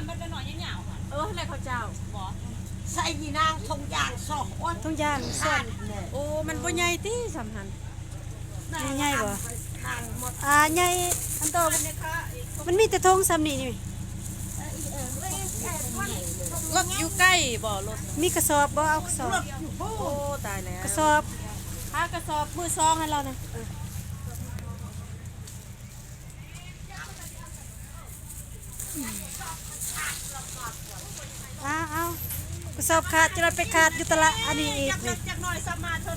ມັນກໍນ້ອຍຍາວໆ ເອີ ແລ້ວເຂົາເຈົ້າ ບໍ່ ໃສ່ອີນາງຖົງຢາງຊອກ ໂອ້ຍ ຖົງຢາງຊອກ ໂອ້ ມັນບໍ່ໃຫຍ່ຕິສ່ຳຫັ້ນ ໃຫຍ່ໆ ບໍ່ ອ່າ ໃຫຍ່ ອັນໂຕ ມັນມີແຕ່ຖົງສ່ຳນີ້ນີ້ ລົດຢູ່ໃກ້ບໍ່ ລົດ ມີກະສອບບໍ່ ເອົາກະສອບ ໂອ້ ຕາຍແລ້ວ ກະສອບ ຫາກະສອບມືສອງໃຫ້ລາວນະ ເອີ. ເອົາໆ ກະສອບຂາດ ຈະໄດ້ໄປຂາດຢູ່ຕະຫຼາດອັນນີ້ອີກນີ້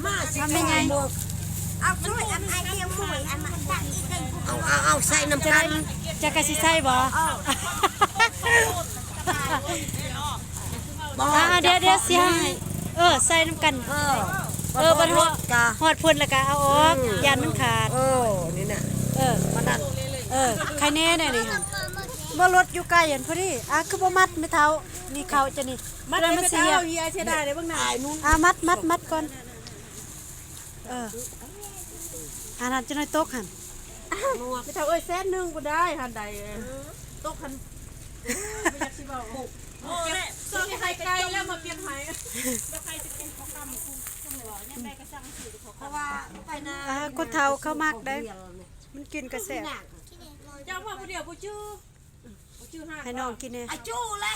ມາຊິ ເອົາແມ່ໃຫຍ່ ເອົາຊ່ວຍອັນອ້າຍຮຽງໝວຍ ອັນນັ້ນ ເອົາ ເອົາ ເອົາໃສ່ນຳກັນ ຈະກະຊິໃສ່ບໍ່? ບໍ່ ອ່າ ດຽວ ດຽວຊິໃຫ້ ເອີ ໃສ່ນຳກັນ ເອີ ເອີ ບັດຮອດ ຮອດພຸ້ນແລ້ວກະເອົາອອກ ອືມ ຢ້ານມັນຂາດ ເອີ ນີ້ນະ ເອີ ມາດັນ ເອີ ໄຄແນ່ແນ່ນີ້ຫັ້ນ ບໍ່ ລົດຢູ່ໃກ້ຫັ້ນ ພໍດີ ອ່າ ຄືບໍ່ມັດແມ່ເຖົ້າ ນີ້ເຂົ້າຈະນີ້ ມັດ ມັດ ມັດ ມັດ ເສຍ ເສຍດາຍເດ້ເບິ່ງໜ້າ ອ່າ ມັດ ມັດ ມັດກ່ອນ ເອີ ອັນນັ້ນຈະໜ້ອຍຕົກຫັ້ນ ແມ່ເຖົ້າເອີຍ ແສນໜຶ່ງພຸ້ນໄດ໋ ຫັ້ນໃດ໋ ເອີ ຕົກຫັ້ນ ບໍ່ຢາກຊິເວົ້າ ໂອ້ ແຫຼະ ຊິໃຫ້ໄກ່ແລ້ວມາປ່ຽນໃຫ້ ບໍ່ໃຄ່ຈະກິນເຂົ້າຄ່ຳ ຄືວ່າ ເພາະວ່າໄປນາ ອ່າ ຄົນເຖົ້າເຂົາມັກເດ້ ມັນກິນກະແຊບ ເຈົ້າວ່າຜູ້ດຽວບໍ່ຈື່ ໃຫ້ນ້ອງກິນແດ່ ອາຈູແລະ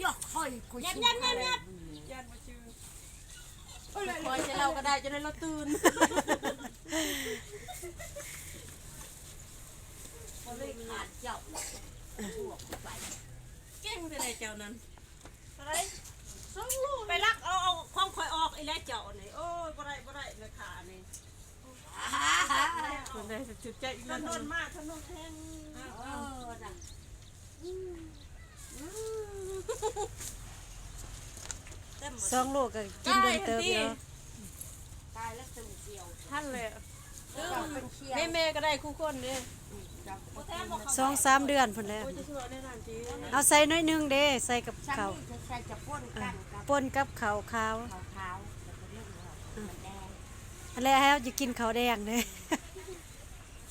ຢາກຄ່ອຍກູຊິ ຢ້ານບໍ່ຈື່ ຄ່ອຍຈະເລົ່າກໍໄດ້ ຈະໄດ້ລາວຕື່ນ ບໍ່ໄດ້ຂາດເຈົ້າ ເກັ່ງແທ້ໃດເຈົ້ານັ້ນ ໄປລັກເອົາ ເອົາຂອງຂ້ອຍອອກອີກແລ້ວເຈົ້ານີ້ ໂອ້ຍ ບໍ່ໄດ້ ບໍ່ໄດ້ ແມ່ຄ້ານີ້. ເພິ່ນໄດ້ຖືກໃຈອີກ ຖະໜົນມາ ຖະໜົນແຮງ ເອີ ນະ ສອງໂລກໍກິນດົນເຕີບຢູ່ ຕາຍແລ້ວ ເຕັມຂຽວ ຫັ້ນແຫຼະ ເອີ ແມ່ໆກໍໄດ້ຄູ່ຄົນເດ້ ສອງສາມເດືອນພຸ້ນແຫຼະ ໂອ້ຍ ຈະຊິເວົ້າແນວນັ້ນຕິ ເອົາໃສ່ໜ້ອຍໜຶ່ງເດ້ ໃສ່ກັບເຂົ້າ ໃສ່ຈະປົນກັນກັບ ປົນກັບເຂົ້າຂາວ ເຂົ້າຂາວ ແລ້ວກໍເລື່ອງ ອືມ ມັນແດງ ຫັ້ນແຫຼະ ໃຫ້ເຮົາຈະກິນເຂົ້າແດງເດ້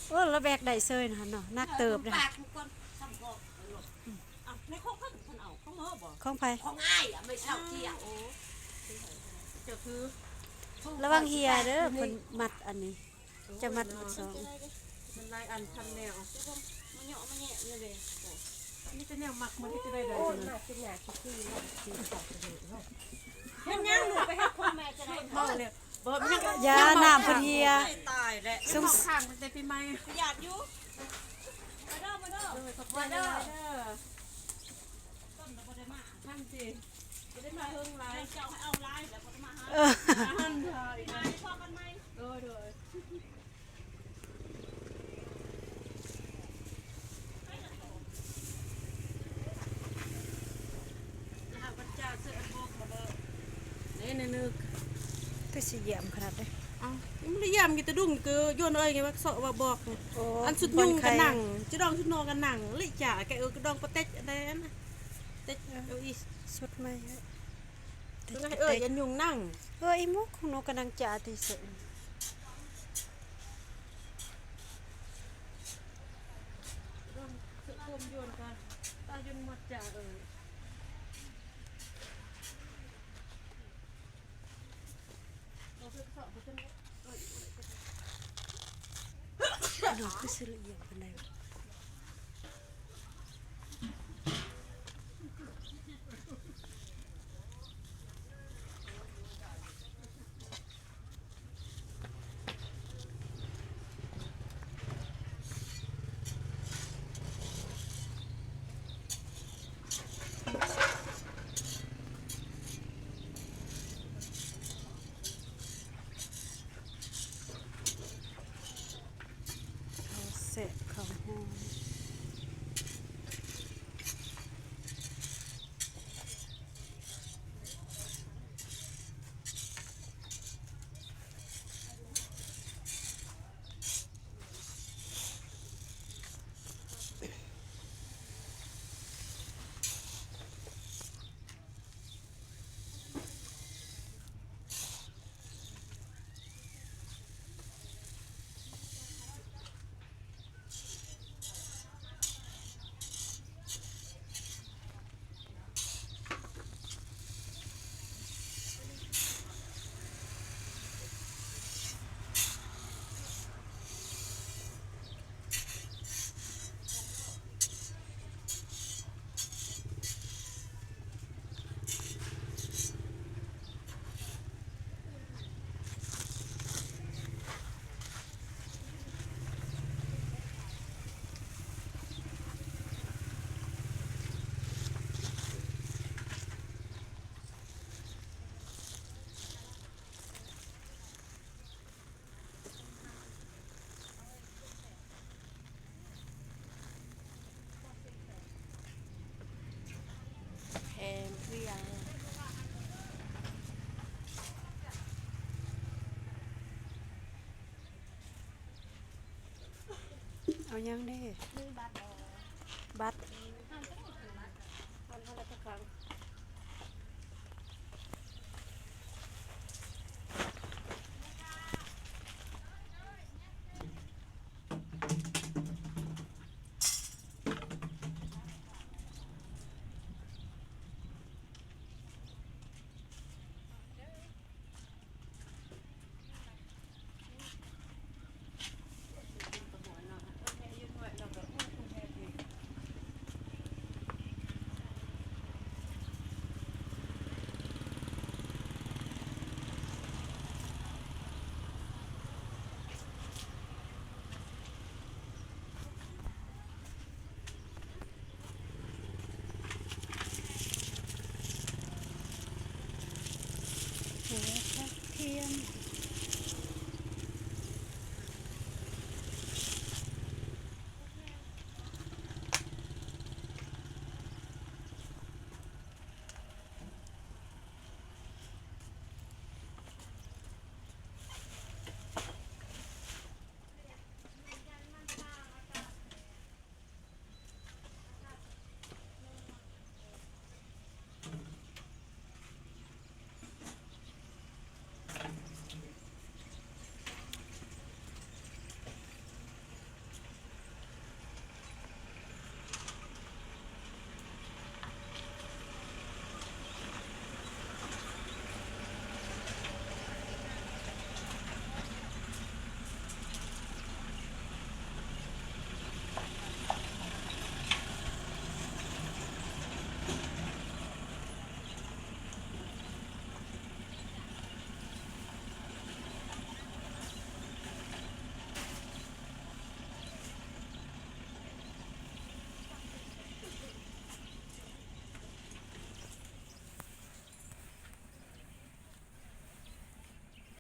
ໂອ້ ລາວແບກໄດ້ເຊີຍຫັ້ນເນາະ ໜັກເຕີບເດ້ ປາກທຸກຄົນ ຊ້ຳພໍ ອືມ ເອົາ ໃນຂອງເພິ່ນ ເພິ່ນເອົາ ຂອງເຮົາບໍ່ ຂອງໃຜ ຂອງອ້າຍ ໄມ່ເຊົ່າກຽວ ໂອ້ ເຈົ້າຄື ລະວັງເຮ່ຍເດີ ເພິ່ນມັດອັນນີ້ ຈະມັດໝົດສອງ ມັນຫຼາຍອັນພັນແນວ ມາເຍາະມາແຍະຢູ່ເດ້ ມີແຕ່ແນວມັກ ມັນເຮັດຈັ່ງໃດໄດ້ ໂອ້ຍ ມາກິນຫຍ້າກິນທີ່ເນາະ ກິນເຂົ້າກິນນ້ຳເນາະ ເຮັດຫຍັງລູກ ໄປເຮັດຂອງແມ່ຈັ່ງໃດ ເວົ້າແລ້ວ ບໍ່ ຍັງ ຢ່າ ນ້ຳເພິ່ນເຮ່ຍ ຕາຍແລ້ວ ສົງ ຂ້າງເພິ່ນແຕ່ປີໃໝ່ ຢາດຢູ່ ມາເດີ ມາເດີ ໂດຍ ຂອບໃຈຫຼາຍໆເດີ ຕົ້ນກໍບໍ່ໄດ້ມາ ຫັ້ນຕິ ບໍ່ໄດ້ມາເຫິງຫຼາຍ ເຈົ້າໃຫ້ເອົາຫຼາຍແລ້ວບໍ່ໄດ້ມາຫາ ເອີ ຫັ້ນ ມາພໍ້ກັນໃໝ່ ໂດຍ ໂດຍ. ຄືຊິຢ້ຽມຂະໜາດເດ້ ເອົ້າ ມັນໄດ້ຢ້ຽມຢູ່ຕະດຸງ ຄືຢວນເອີຍ ວ່າເຊາະວ່າບອກ ໂອ້ ອັນຊຸດຍຸງກໍນັ່ງ ຊຸດດອງຊຸດນອນກໍນັ່ງ ລິຈາ ແກເອີ ກະດອງປະເຕັກ ອັນໃດ ອັນເຕັກ ເອີ ເອົາອີກ ຊຸດໃໝ່ ເອີຍ ອັນຍຸງນັ່ງ ເອີ ອີໝູກຂອງໜູກະນັ່ງຈາຕິເສີ ດອກຄືຊິລະອຽດປານໃດວະ? ເຂົ້າແຊະ ເຂົ້າຫອມ ເອົາຫຍັງເດ້? ບັດ ອັນເທົ່າໃດຈັກຄັ້ງ?